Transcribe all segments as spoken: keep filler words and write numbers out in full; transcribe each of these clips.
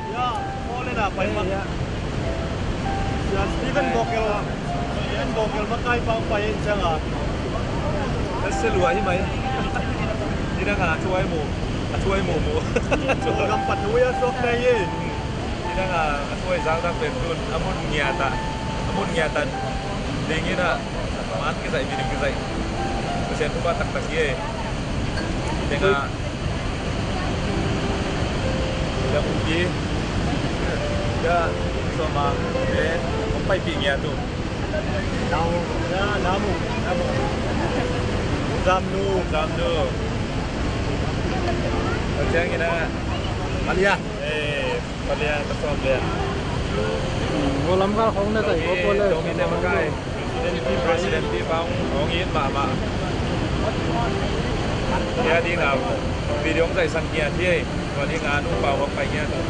Ya, Paul in a pai ma. Ya, Steven Bawkel. Steven Bawkel makai pa hong pai in ciang a. Ka se lua hi mai. Hi dang a, a thuai mu. A thuai mu mu. Bawlgam pat hui a suak te hi. Hi dang a, a thuai zak zak pen tun. A mun ngiat a. A mun ngiat a. Ding in a. Man kizaih, milim kizaih. Pasian thupha taktak hi e. Tengah. Dah mungkin. Dah sama. Eh, sampai pinggir tu. Namu, ya, namu, namu. Zamnu, zamnu. Macam ni nak. Malia. Eh. Palian, pasal palian. Golam kal khong na zai ko pole. Domi te makai. President pi bang ong in mama. Dia di ngau. Video zai sang kia dia. Kau di nganu pau pai kia tu.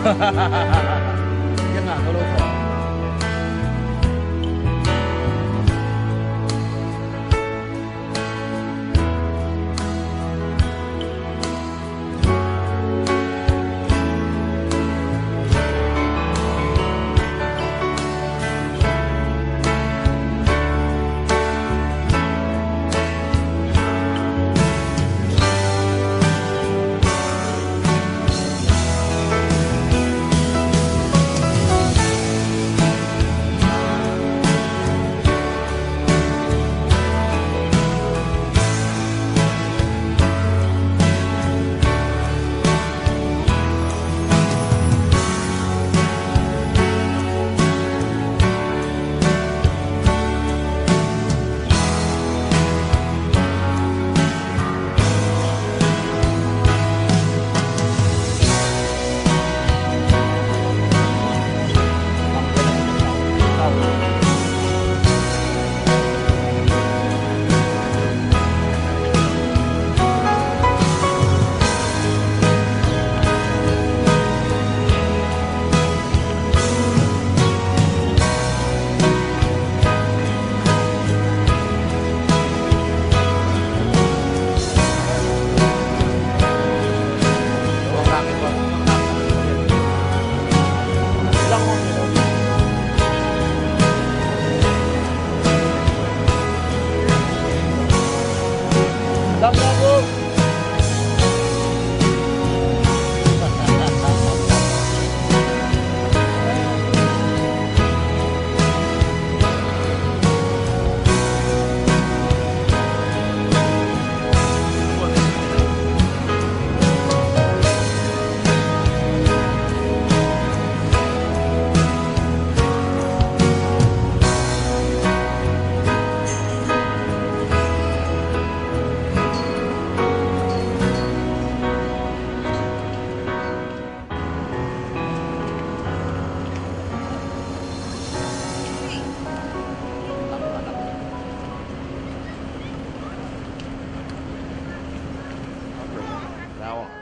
Kiangah ka lo khawh. Thou art.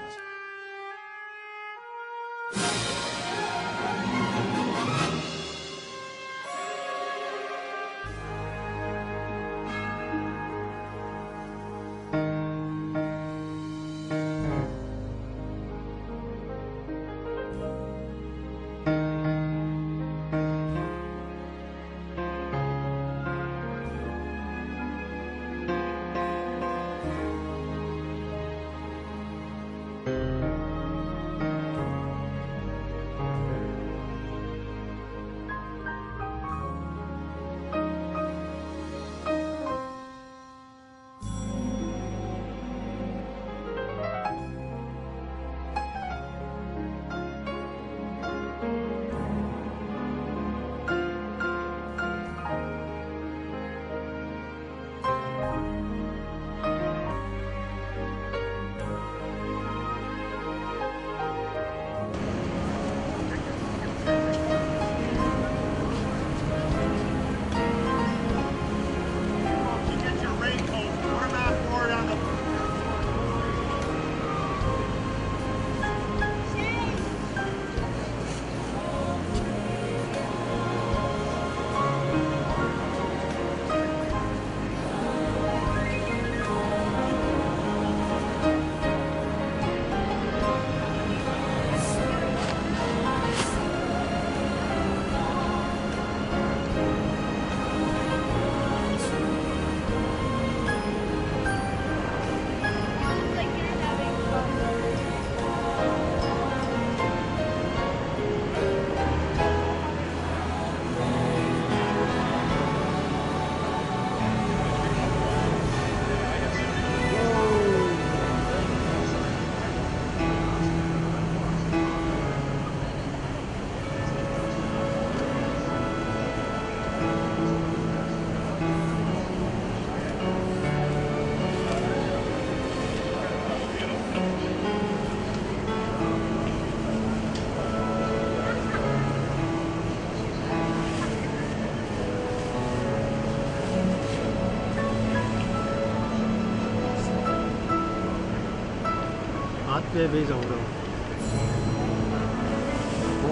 At veve zong lo.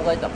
Lai tak.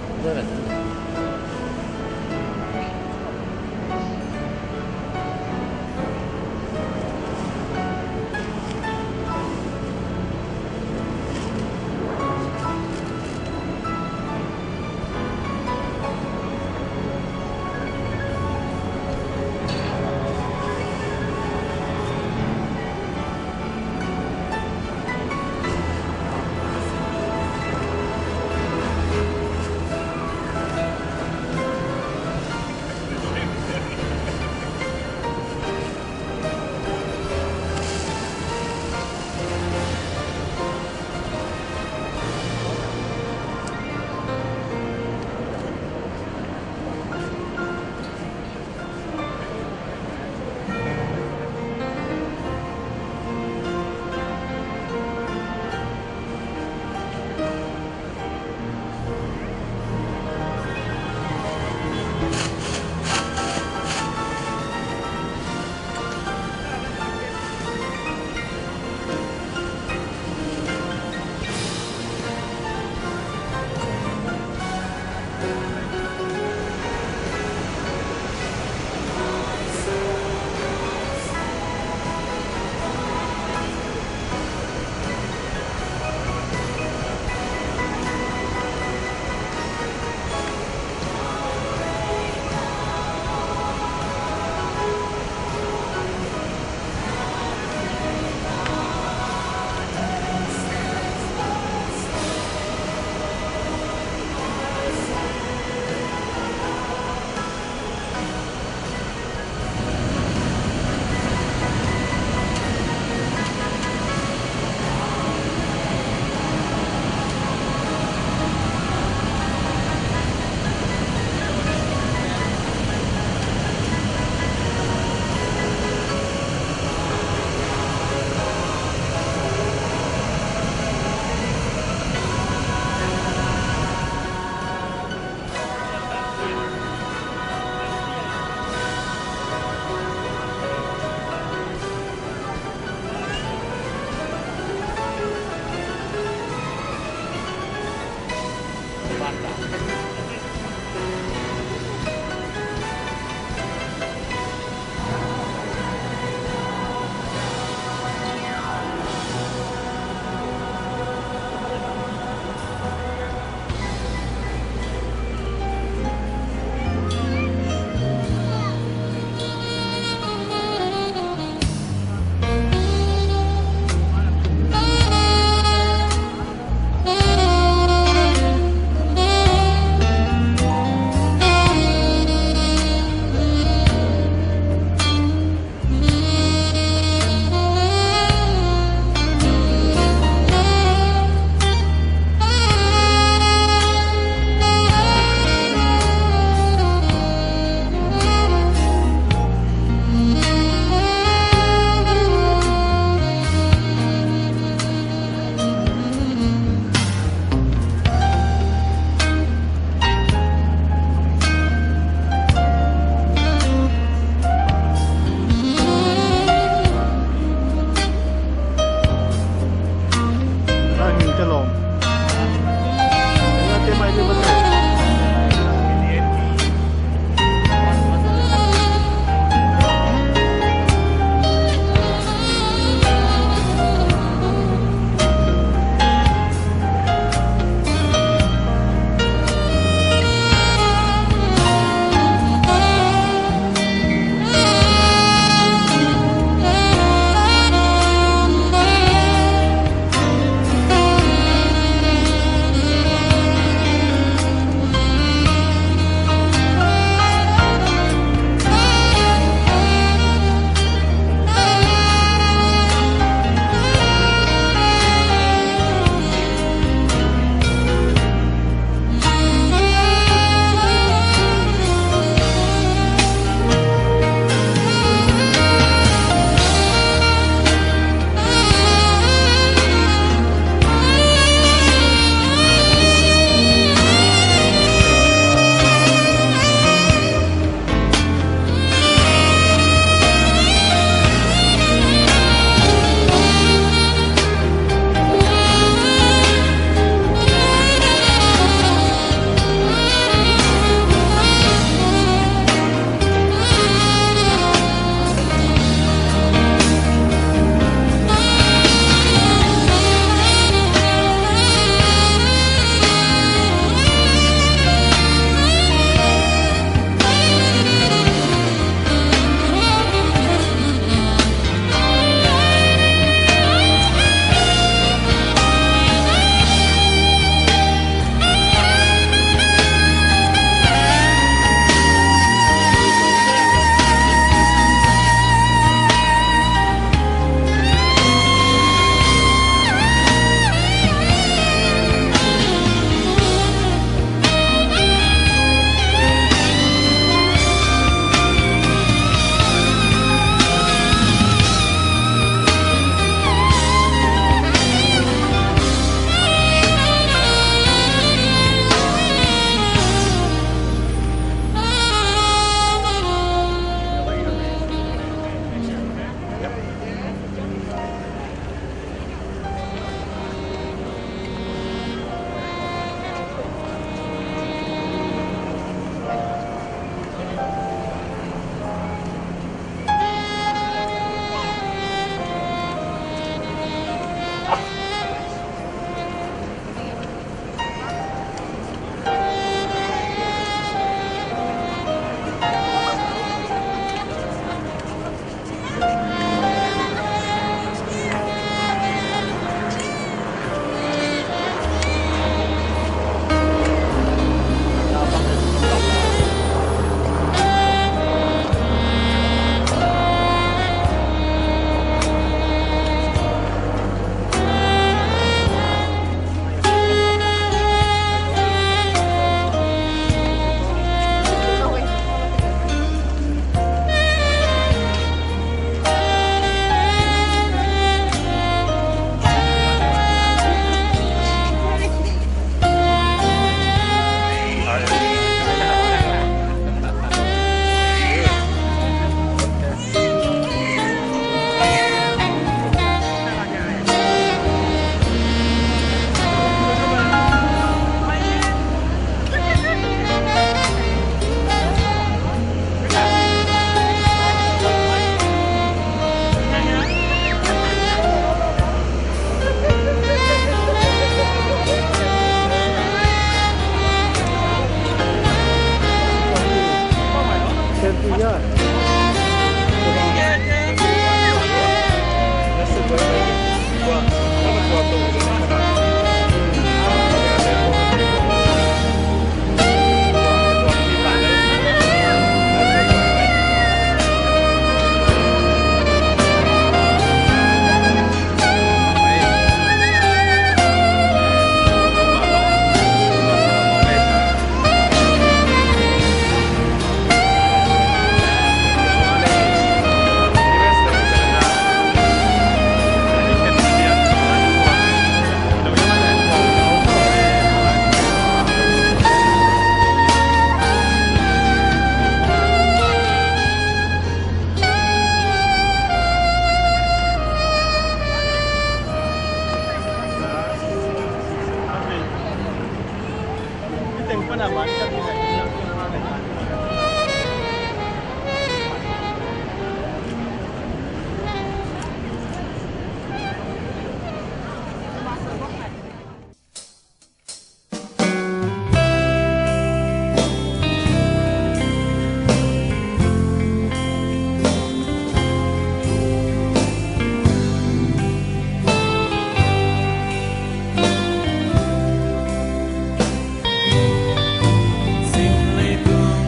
Sim leitung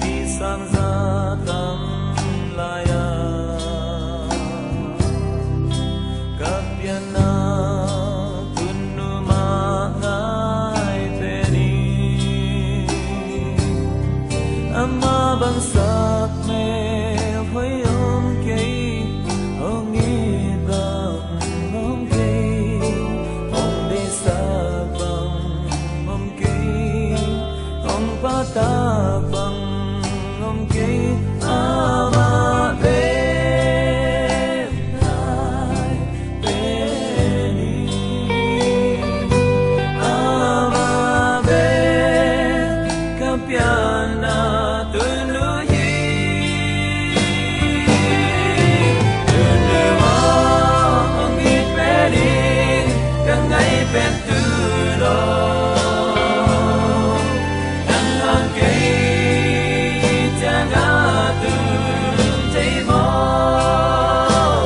i sang za tam lai-a, ka pianna tun nu mah ngai pen hi. Ama bang sak mel hoih om kei, hong it bang om kei, hong deihsak bang om kei, hong pahtak bang om kei, amah bek ngai pen hi. Amah bek ka pianna tun nu hi. Tun nu aw, hong it pen hi, ka ngai pen tu lo. Nang hang kei ciang a tun thei maw?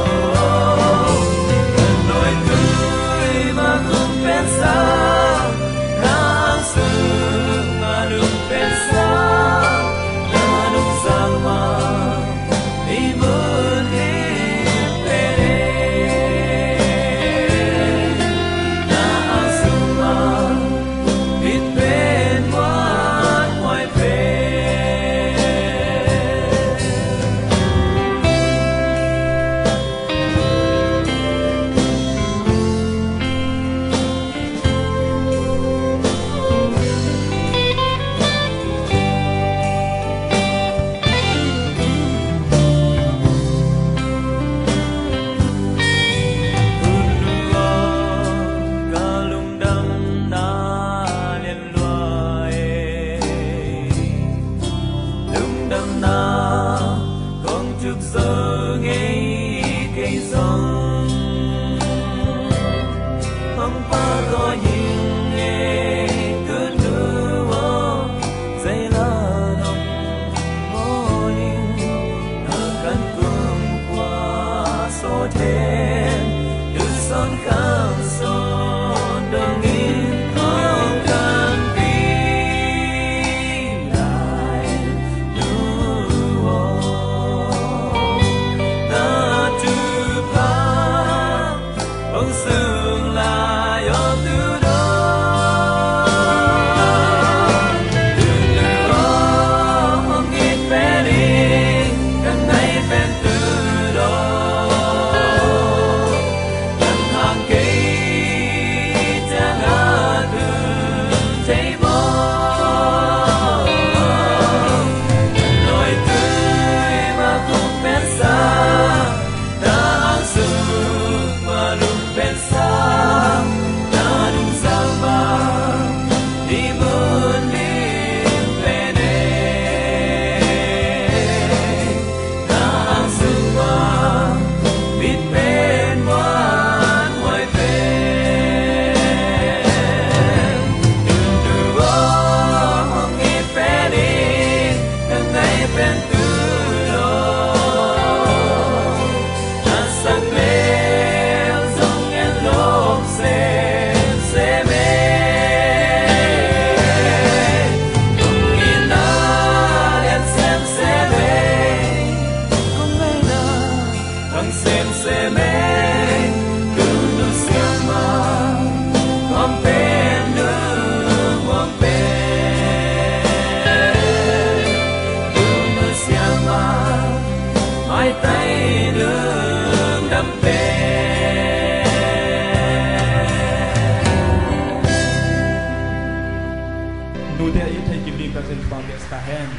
Nuai tui ma lung pen sa, nang sung ma lung pen sa, na lung sang ma Ka lungdamna lian lua e, lungdamna kong tuk zo ngei kei zong, hong pahtawi ing e, tun nu aw, zei la nong mawi ing, hong kan kum kua sawt hen, tu sawn khang sawn dongin hong kanpih lai nu aw, na thupha hong sung lai aw tu dawn. Tun nu aw, hong it pen hi, ka ngai pen tu dawn. Nang hang kei ciang a tun thei maw? Nuai tui ma lung pen sa, nang sung ma lung pen sa, na lung sang ma, i mun lim pen e. Khang semsem e, tu nu siangma, kong pen nu muang pen, tu nu siangma, maitai lungdam pen. Nute a it thei kim ding President Pau Bias ta hen.